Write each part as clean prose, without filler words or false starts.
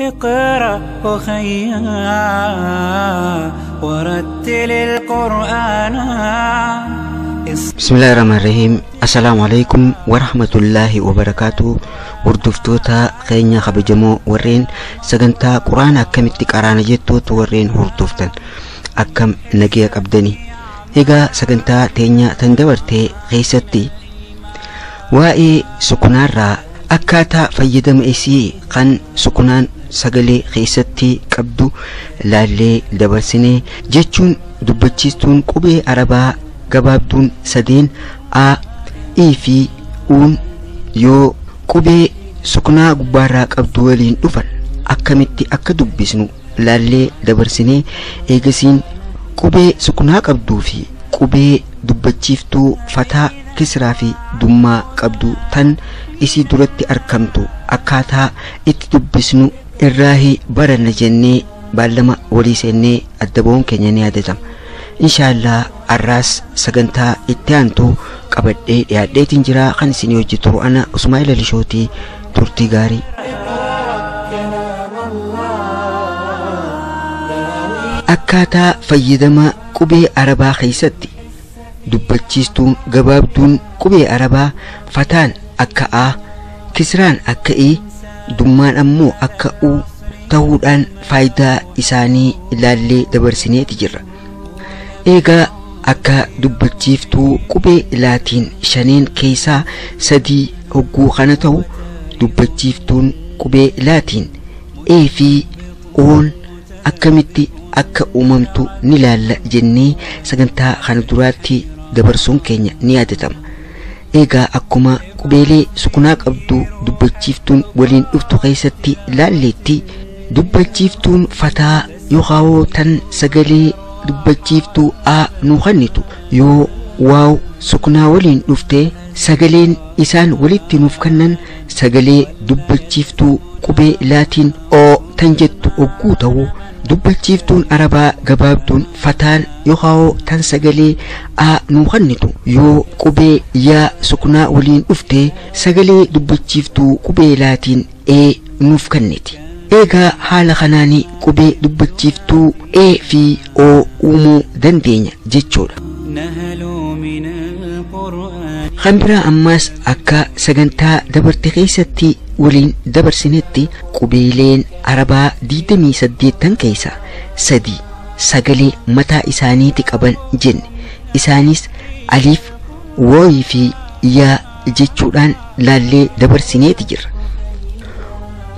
اقرأ أخيا ورتل القرآن. بسم الله الرحمن الرحيم. السلام عليكم ورحمة الله وبركاته. Hordoftoota keenya kabajamoo warreen sagantaa quraana akkamitti qaraana jettuutu warreen hordoftan akkam nagaya qabdanii. Egaa sagantaa teenya tan dabartee keessatti waa'ee sukunaarraa akkaataa fayyadama isii kan sukunaan sagalee keessatti qabdu laallee dabarsinee jechuun dubbachiistuun qubee arabaa gabaabduun sadeen a, e fi uun yoo qubee sukunaa gubbaarraa qabdu waliin dhufan akkamitti akka dubbisnu laallee dabarsinee eegasiin qubee sukunaa qabduu fi qubee dubbachiiftuu fataa kisraa fi dummaa qabdu tan isii duratti argamtu akkaataa itti dubbisnu irraahi baranna jennee baallama walii seennee adda ba'uun keenya ni yaadatama. Inshaallah arraas sagantaa itti aantu qabadhee dhiyaadheetiin jira. Kan isinii hojjetu ana Usmaa'il Alishootii. Turtii gaarii. Akkaataa fayyadama qubee arabaa keessatti dubbachiistuun gabaabduun qubee arabaa fataan akka a, kisraan akka e, dummaan ammoo akka u ta'uudhaan faayidaa isaanii ilaallee dabarsineeti jirra. Egaa akka dubbachiiftuu qubee laatiin shaneen keessaa sadii hogguu kana ta'u dubbachiiftuun qubee laatiin e fi oon akkamitti akka uumamtu ni laalla jennee sagantaa kana duraatti dabarsuun keenya ni yaadatama. Egaa akkuma qubeelee sukunaa qabdu dubbachiiftuun waliin dhuftu keessatti laalleetti dubbachiiftuun fataa yookaan tan sagalee dubbachiiftuu a nu kennitu yoo waaw sukunaa waliin dhufte sagaleen isaan walitti nuuf kennan sagalee dubbachiiftuu qubee laatiin o tan jettu hogguu ta'u dubbachiiftuun arabaa gabaabduun fataan yookaan tan sagalee a nu kennitu yoo qubee yaa sukunaa waliin dhufte sagalee dubbachiiftuu qubee laatiin e nuuf kenniti. Egaa haala kanaanii qubee dubbachiiftuu e fi o uumuu dandeenya jechuudha. Kan biraa ammaas akka sagantaa dabarte keessatti waliin dabarsinetti qubeeleen arabaa 28 keessaa 3 sagalee mataa isaaniiti qaban jenne. Isaanis aliif, wooyii fi yaa jechuudhaan laallee dabarsineeti jirra.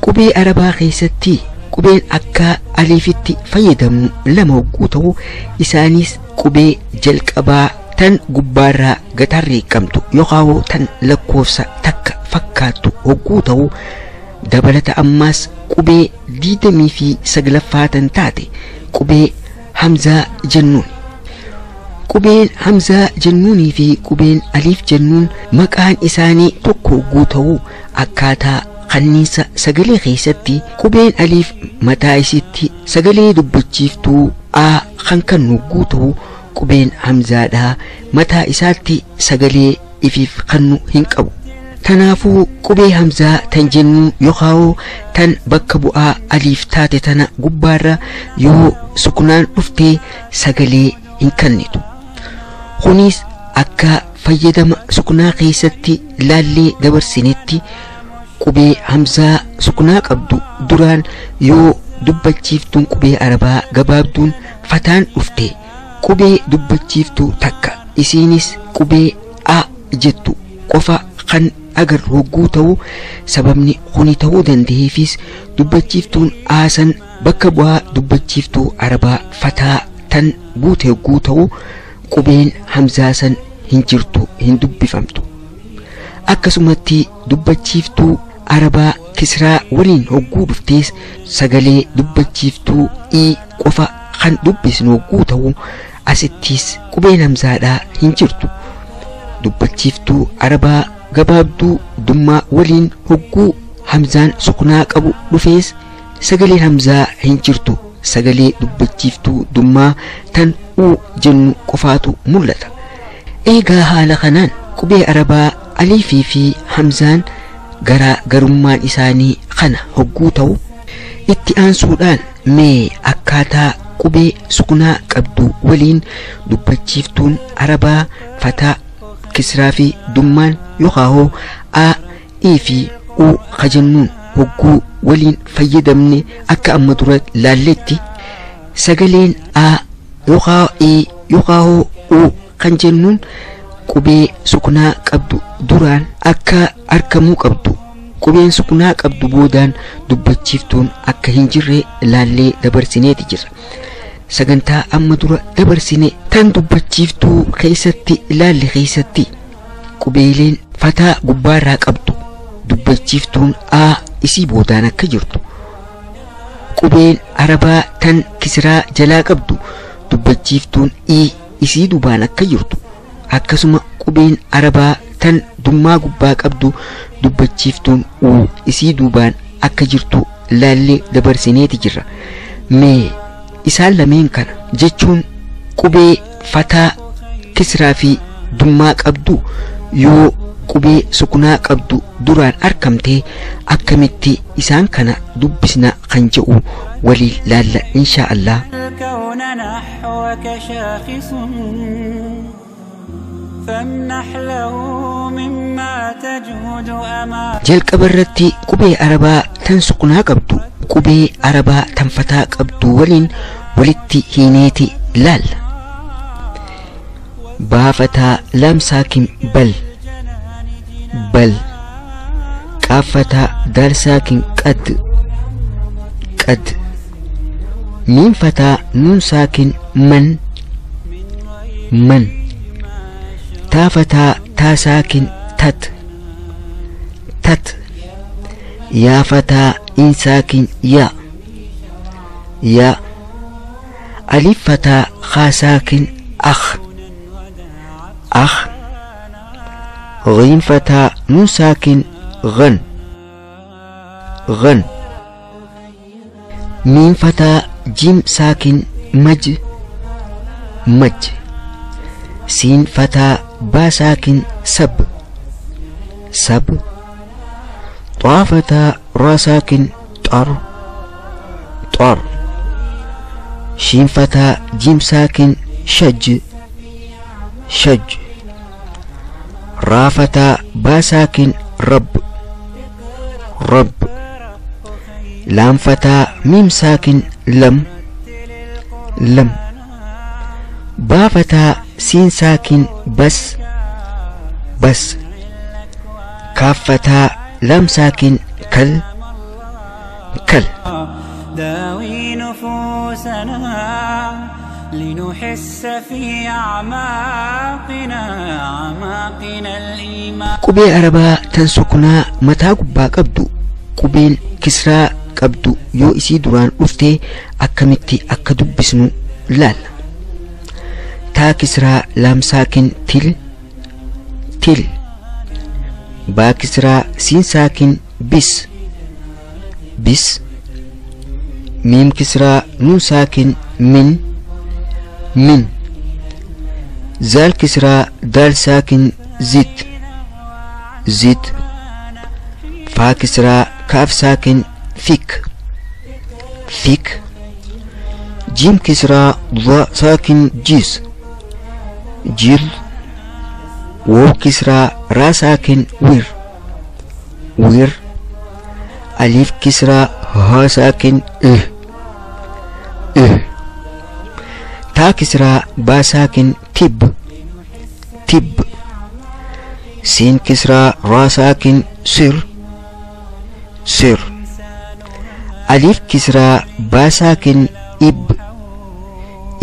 Qubee arabaa keessatti qubeen akka aliifitti fayyadamnu lama hogguu ta'u isaanis qubee jalqabaa tan gubbaarraa gatarreeqqamtu yookaan tan lakkoofsa takka fakkaattu hogguu ta'u dabalata ammaas qubee 29ffaa tan taate qubee hamzaa jennuun. Qubeen hamzaa jennuunii fi qubeen aliif jennuun maqaan isaanii tokko hogguu ta'u akkaataa kanniisa sagalee keessatti qubeen aliif mataa isitti sagalee dubbachiiftuu a kan kennu hogguu ta'u qubeen hamzaadhaa mataa isaatti sagalee ifiif kennu hin qabu. Kanaafuu qubee hamzaa tan jennu yookaan tan bakka bu'aa aliif taate tana gubbaarra yoo sukunaan dhuftee sagalee hin kennitu. Kunis akka fayyadama sukunaa keessatti laallee dabarsinetti qubee hamzaa sukunaa qabdu duraan yoo dubbachiiftuun qubee arabaa gabaabduun fataan dhufte qubee dubbachiiftuu takka isiinis qubee a jettu qofa kan agarru hogguu ta'u sababni kuni ta'uu danda'eefis dubbachiiftuun aasan bakka bu'aa dubbachiiftuu arabaa fataa tan buute hogguu ta'u qubeen hamzaasan hin jirtu hin dubbifamtu. Akkasumatti dubbachiiftuu arabaa kisraa waliin hogguu dhuftees sagalee dubbachiiftuu i qofa kan dubbisnu hogguu ta'u asittis qubeen hamzaadhaa hin jirtu. Dubbachiiftuu arabaa gabaabduu dummaa waliin hogguu hamzaan sukunaa qabu dhufees sagaleen hamzaa hin jirtu. Sagalee dubbachiiftuu dummaa tan u jennu qofaatu mul'ata. Egaa haala kanaan qubee arabaa aliifii fi hamzaan garaa garummaan isaanii kana hogguu ta'u Itti aansuudhaan mee akkaataa qubee sukunaa qabdu waliin dubbachiiftuun arabaa fataa kisraa fi dummaan yookaan a e fi u kajennuun hogguu waliin fayyadamne akka amma dura laalletti sagaleen a yookaan e yookaan u kan jennuun qubee sukunaa qabdu duraan akka argamuu qabdu qubeen sukunaa qabdu boodaan dubbachiiftuun akka hin jirre laallee dabarsineeti jirra. Sagantaa amma dura dabarsine tan dubbachiiftuu keessatti laalle keessatti qubeeleen fataa gubbaarraa qabdu dubbachiiftuun a isii boodaan akka jirtu qubeen arabaa tan kisraa jalaa qabdu dubbachiiftuun i isii dubaan akka jirtu akkasuma qubeen arabaa tan dummaa gubbaa qabdu dubbachiiftuun u isii duubaan akka jirtu laallee dabarsineeti jirra. Mee isaan lameen kana jechuun qubee fataa kisraa fi dummaa qabdu yoo qubee sukunaa qabdu duraan argamte akkamitti isaan kana dubbisna kan jedhu waliin laalla insha Allah. الكون نحوك شاخص فامنح له مما تجود أمام Jalqaba irratti qubee arabaa tan sukunaa qabdu qubee arabaa tan fataa qabdu waliin walitti hiineeti laalla. Baafataa laam saakin bal bal qaaffataa daal saakin qad qad miim fataa nuun saakin man man taafataa taa saakin tat tat yaafataa in saakin ya ya alif fataa khaa saakin akh akh غين fataa nuun saakin غن غن ميم fataa جيم ساكن مج مج سين fataa با ساكن سب سب طا fataa را ساكن طر طر شين fataa جيم ساكن شج شج را fataa با ساكن رب رب لام fataa ميم ساكن لم لم با fataa سين ساكن بس بس كاف fataa لام ساكن كل كل. داوي نفوسنا لنحس في أعماقنا أعماقنا الإيمان. Qubee arabaa tan sukunaa mataa gubbaa qabdu qubeen kisraa qabdu yoo isii duraan dhufte akkamitti akka dubbisnu laalla. Taa kisraa laam saakin til til baa kisraa siin saakin bis bis miim kisraa nuun saakin min min zaal kisraa daal saakin zit zit faa kisraa kaaf saakin fik fik jiim kisraa dha saakin jiis jil wow kisraa raa saakin wir wir alif kisraa haa saakin ih ih taa kisraa baa saakin tib tib siin kisraa raa saakin sir sir alif kisraa baa saakin ib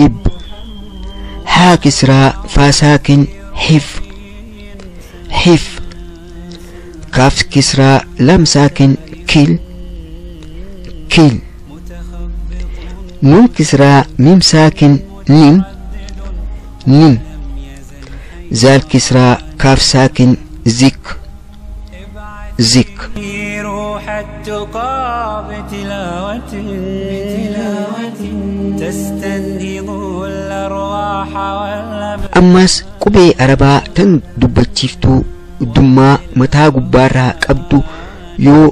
ib haa kisraa faa saakin hif hif kaaf kisraa lam saakin kil kil nuun kisraa miim saakin nim nim zaal kisraa kaaf saakin zik zik. روح التقى بتلاوة تستنهض الأرواح والأبدان. Ammas qubee arabaa tan dubbachiiftuu dummaa mataa gubbaarraa qabdu yoo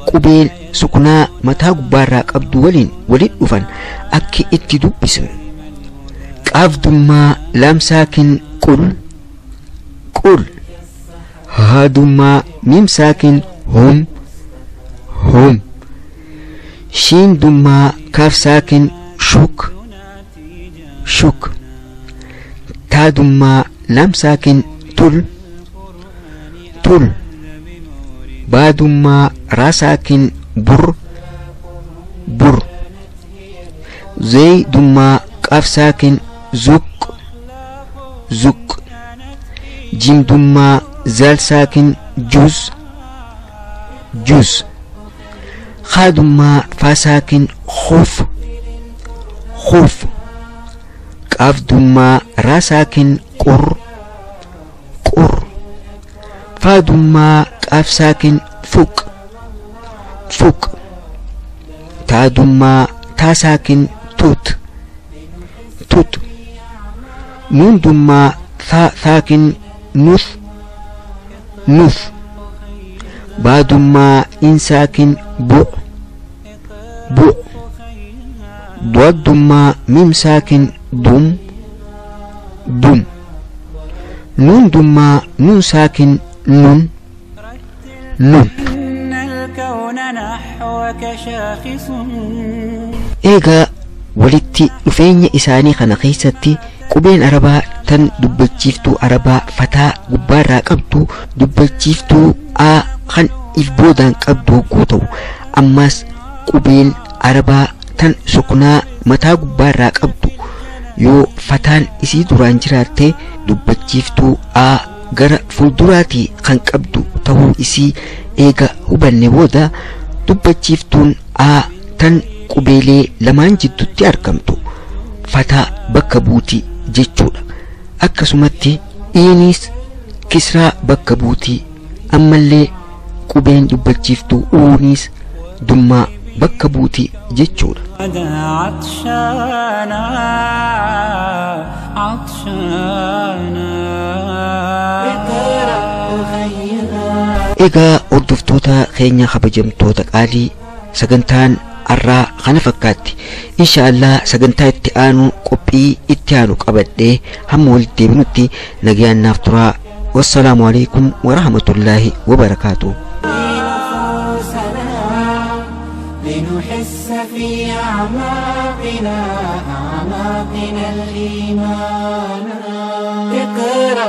qubeen sukunaa mataa gubbaarraa qabdu waliin walitti dhufan akki itti dubbisnu. Qaaf dummaa laam saakin qul qul, haa dummaa miim saakin hum hum, shiin dummaa kaaf saakin shuk shuk, taa dummaa laam saakin tul tul, baa dummaa raa saakin bur bur, zey dummaa qaaf saakin zuq zuq, jiim dummaa zaal saakin juz juz, khaa dummaa faa saakin khuf khuf, qaaf dummaa raa saakin qur qur, faa dummaa qaaf saakin fuq fuq, taa dummaa taa saakin tut tut, nuun dummaa thaa saakin nuth nuth, baa dummaa in saakin bu bu, duad dummaa miim saakin dum dum, nuun dummaa nuun saakin nun nun. إن الكون نحوك شاخص. Eegaa walitti dhufeenya isaanii kana keessatti qubeen arabaa tan dubbachiiftuu arabaa fataa gubbaarraa qabdu dubbachiiftuu a kan if boodaan qabdu hogguu ta'u, ammas qubeen arabaa tan sukunaa mataa gubbaarraa qabdu yoo fataan isii duraan jiraatte dubbachiiftuu a gara fuulduraatii kan qabdu ta'uu isii eega hubanne booda, dubbachiiftuun a tan qubeelee lamaan jidduutti argamtu fataa bakka buutii jechuudha. Akkasumatti iinis kisraa bakka buutii, ammallee qubeen dubbachiiftuu uunis dummaa bakka buutii jechuudha. عطشانا عطشانا اقرأ أخينا. Egaa hordoftoota keenya kabajamtoota qaalii, sagantaan har'aa kana fakkaatti. Insha Allah sagantaa itti aanu qophii itti aanu qabadhee hamma walitti deebinutti nagayaan naaf turaa. Wassalaamu alaikum warahmatullaahi wabarakaatuh. نفوسنا لنحس في أعماقنا أعماقنا الإيمان. اقرأ.